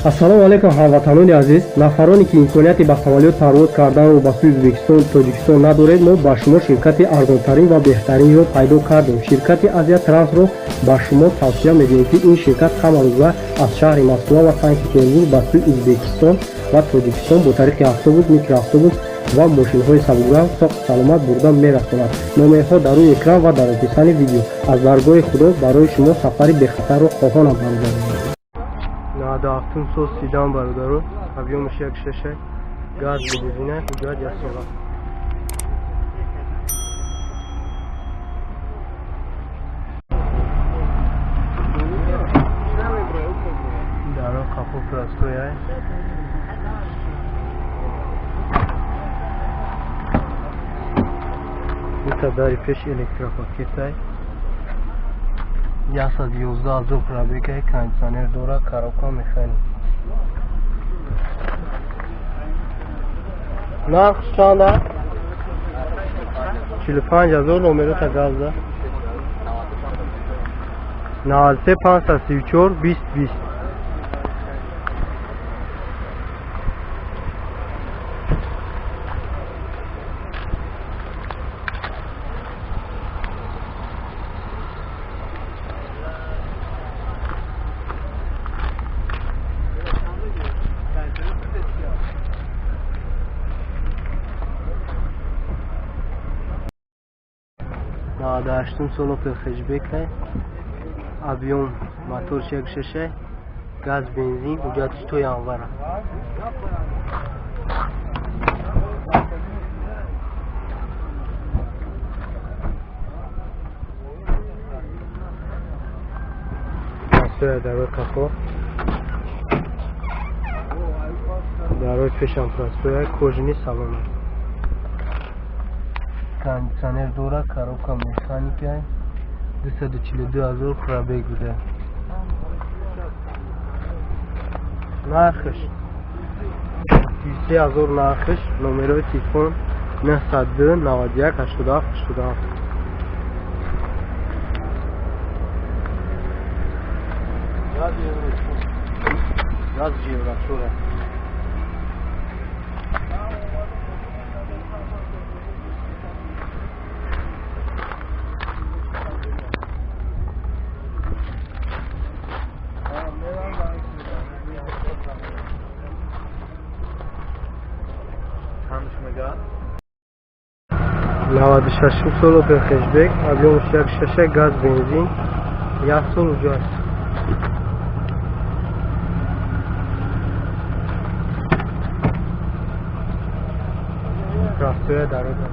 Ассалому алайкум, ҳамватанони азиз. Нафароне ки имконияти ба самолёт парвоз карданро ба сӯи Ӯзбекистон, Тоҷикистон надоред, мо ба шумо ширкати арзонтарин ва беҳтаринро пайдо кардем. Ширкати Азия Трансро ба шумо тавсия медиҳем, ки ин ширкат ҳамарӯза аз шаҳри Москва ва Санкт Петербург ба сӯи Ӯзбекистон ва Тоҷикистон бо тариқи автобус, микроавтобус ва мошинҳои сабукранг соқу саломат бурда мерасонад. Номерҳо дар рӯи экран ва дар описании видео. Аз даргоҳи Худо барои шумо сафари бехатарро хоҳонам, бародарон. 97 сол седан, бародаро, объёмаш 1,6, газ, бензина, ҳуҷҷат яксола. Даро қафо простоя. Ита дари пеш электропакетай. 111 000 пробегай, кондиционер дора, коробка механик. Нарх чанда? 45 000. Номерота газда 93 534 20 20. 98-ум сол Опел хэтчбекай, объём моторш 1,6, газ, бензин, ҳуҷҷатиш то январа. Простоя дарои қафо, дарои пешам простоя, кожаный салона, кондиционер дора, коробка механика. 242 000 пробег буда. Нархш 33 000 нархш. Номерои телефон 902 91 87 87. Газ евро, газ евро чора. 96-ум сол Опел хэтчбек, объёмаш 1,6, газ, бензин, як сол ҳуҷҷат. Простоя дорога.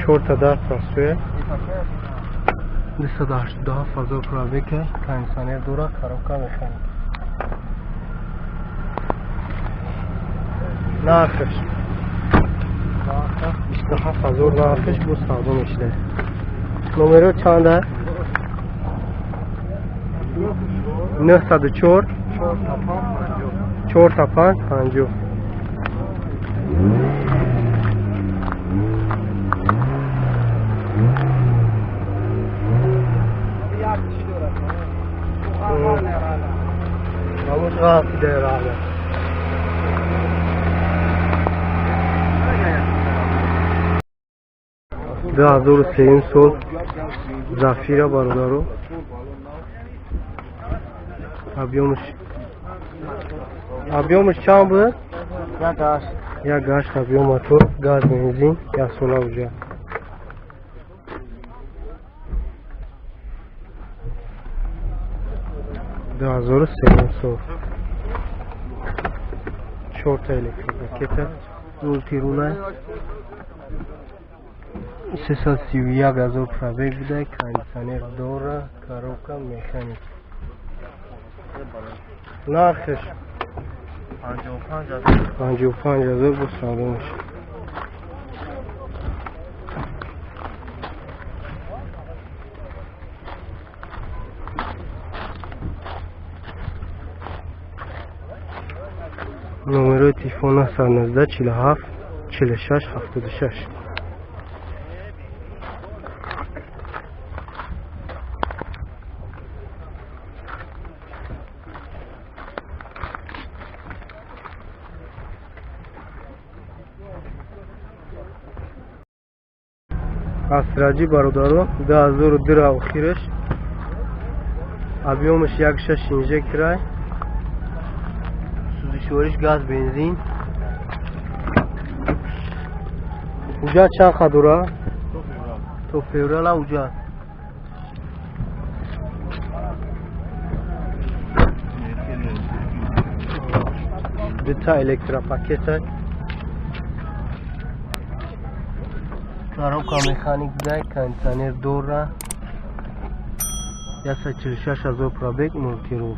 Чорта дар простоя. 287 000 пробега, кондиционер дора, коробка механик. Нархаш 27 000 нархаш, бо савдо мешуда. Номеро чанда? 904 4 5 50. Ҳамош ғалти раҳмат. 2003 сол Зафира, бародаро, объёмаш чанд буд? 1,8. 1,8 объём мотор, газ, бензин, як сола ҳуҷҷат. 2003 сол, чорта электропакета, мультирула. 331 000 пробег буда, кондиционер дора, коробка механик. Нархаш 55 000, бо савдо мешавад. Номерои телефон 919 47 46 76. Астраҷи бародаро 2002 охираш. Объёмаш 1.6 инжекторай. Сӯзишвориш газ бензин. Уҷа чанд ха дора? То феврала уҷа. Дута электропакета. Коробка механик дай, кондиционер дора. 146 000 пробег, мультирул.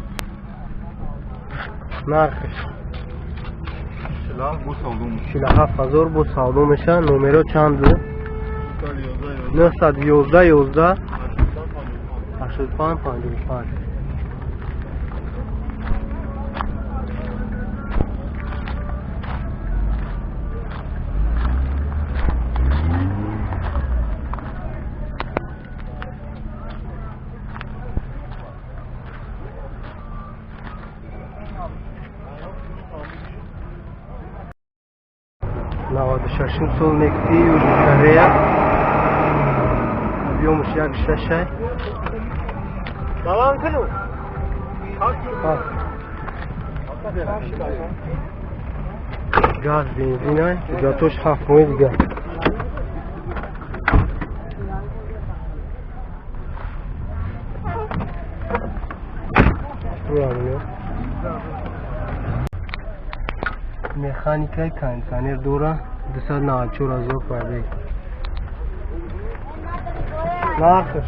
Нархш 47 000 бо савдо меша. Номеро чанд буд? 911 11 85 55. 96 сол Нексия Южный Корея. Объёмаш 1.6. Балан кину. Газ бензин, ҳуҷҷатош 7 моҳи дигар. Механикаи кондиционер дора. 294 000 пробег. Нархш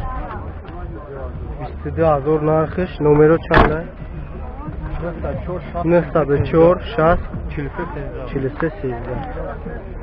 22 000 нархш. Номеро чанд? 904 60 43 13.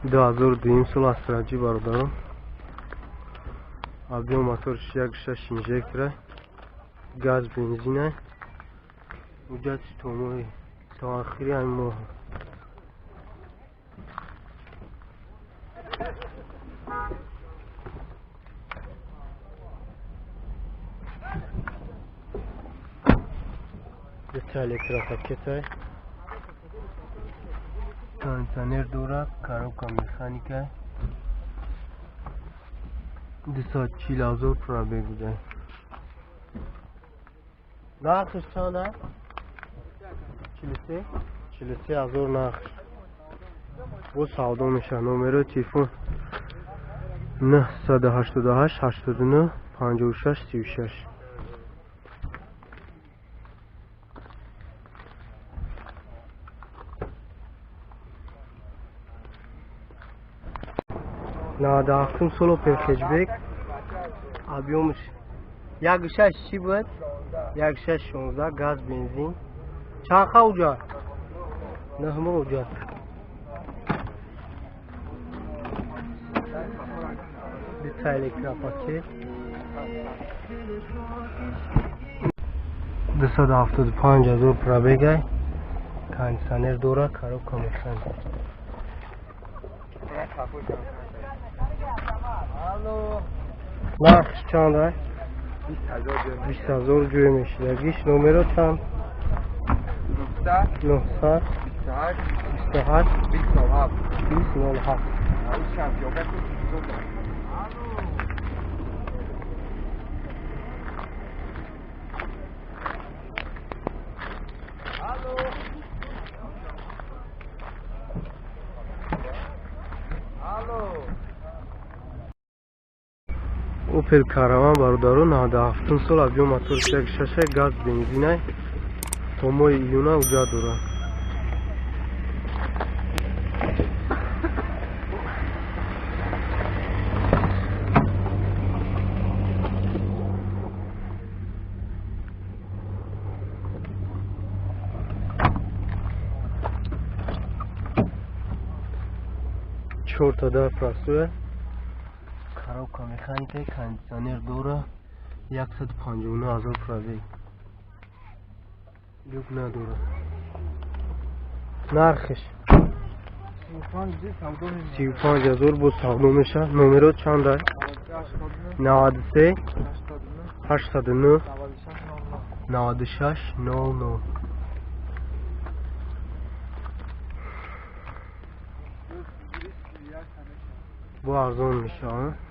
2002 сол Астраҷи бародарон. Объём моторш 1.6 инжектора, газ бензина. Ҳуҷҷати то моҳи то охири ҳамин моҳ. Дута электропакета. Кондиционер дора, коробка механика. 240 000 пробег буда. Нархш чанд аст? 43 43 000 нархш. Бо савдо мешавад. Номерои телефон 988 89 56 36. 97 сол Opel Hatchback. Объёмаш 1.6 чӣ буд? 1.6 16 газ бензин. Чанд ха уҷа? 9 моҳ уҷа. Дута электропакет. 275 000 пробегай. Кондиционер дора, коробка механик. Нархш чанд аст? 20 000 ҷӯй мешидагиш. Номеро чанд? 928 20 07. Opel Caravan бародаро 97 сол объём мотор 1.6 газ бензинай. То моҳи июна ҳуҷҷат дорад. 4 дар простое. Коробка механика, кондиционер дора. 159 000 пробег. Люк надора. Нархиш 35 ҳазор бо савдо мешавад. Номеро чанда? 93 89 96 00. Бо арзон мешавад.